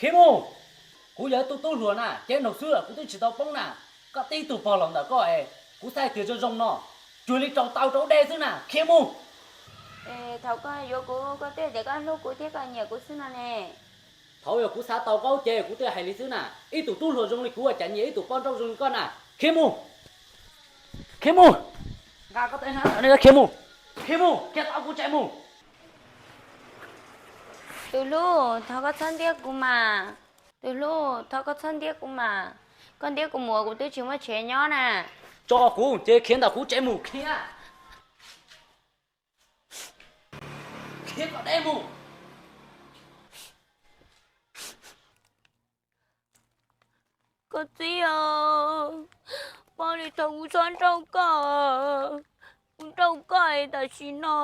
Khiav mus! Kuv yog ib tug tub hluas na, cev nraum xwb kuv twb tsis tau poob na. Koj tib tug pog los ntawm koj es kuv xav hais tias zoo zoo no, cuag li rau taw rau dej xwb na. Khiav mus! Thaum koj yuav kuv, koj twb tias koj hlub kuv thiab koj nyiam kuv xwb no ne. Thaum yog kuv xav tau koj ces kuv twb hais li xwb na. Ib tug tub hluas zoo li kuv ua cas nyiam ib tug poj nrauj zoo li koj na. Khiav mus! Khiav mus! Nqa koj tej hnab ntawm no khiav mus! Khiav mus! Khiav tau kuv tsev mus! Tus hlub, thov koj txhob ntiab kuv mas. Tus hlub, thov koj txhob ntiab kuv mas. Koj ntiab kuv mus kuv twb tsis muaj tsev nyob na. Tso kuv ces khiav ntawm kuv tsev mus khiav. Khiav kom deb mus. Koj txiv os, pom li thaum kuv txhob nrauj koj, kuv nrauj koj es tam sim no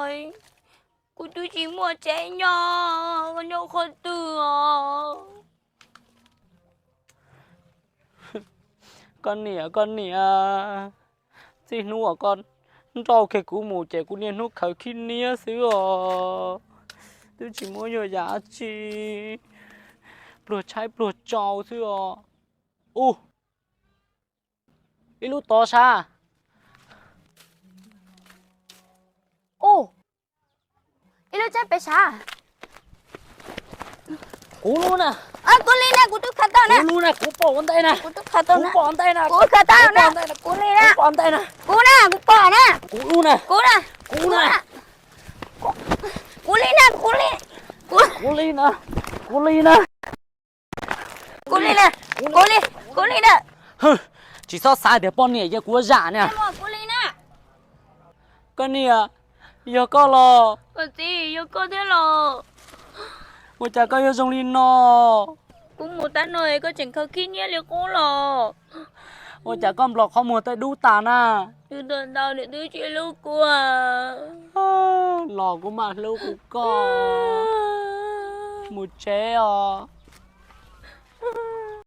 kuv twb tsis muaj tsev nyob, koj nyob qhov twg os? Koj niam, koj niam, txij hnub uas koj nrauj kiag kuv mus ces kuv niaj hnub khaws khib niab xwb os, twb tsis muaj yuav yam dab tsi, pluag tshaib pluag tsau xwb os. Ub, ib lub tod sav. Ub, ib lub tsheb pem sav. Kuv lub na. Kuv li na, kuv twb khaws tau na. Kuv lub na, kuv pom ua ntej na. Kuv twb khaws tau na. Kuv pom ntej na. Kuv khaws tau na. Kuv li na. Kuv pom ntej na. Kuv na, kuv pom na. Kuv lub na. Kuv na. Kuv na. Kuv li na, kuv li. Kuv li na. Kuv li na. Kuv li na. Kuv li, kuv li na. Tsis txhob xav tias poj niam cia kuv zam na. Kuv li na. Koj niam, yog koj los? Koj txiv, yog koj thiab los? Ua cas koj yuav zoo li no? Kuv mus tab no es koj tseem khaws khib niab li qub los? Ua cas koj nplom qhov muag tej dub tas na? Nws ntau ntau nws twb tsis hlub kuv. Los kuv mam hlub kuv koj. Mus tsev os.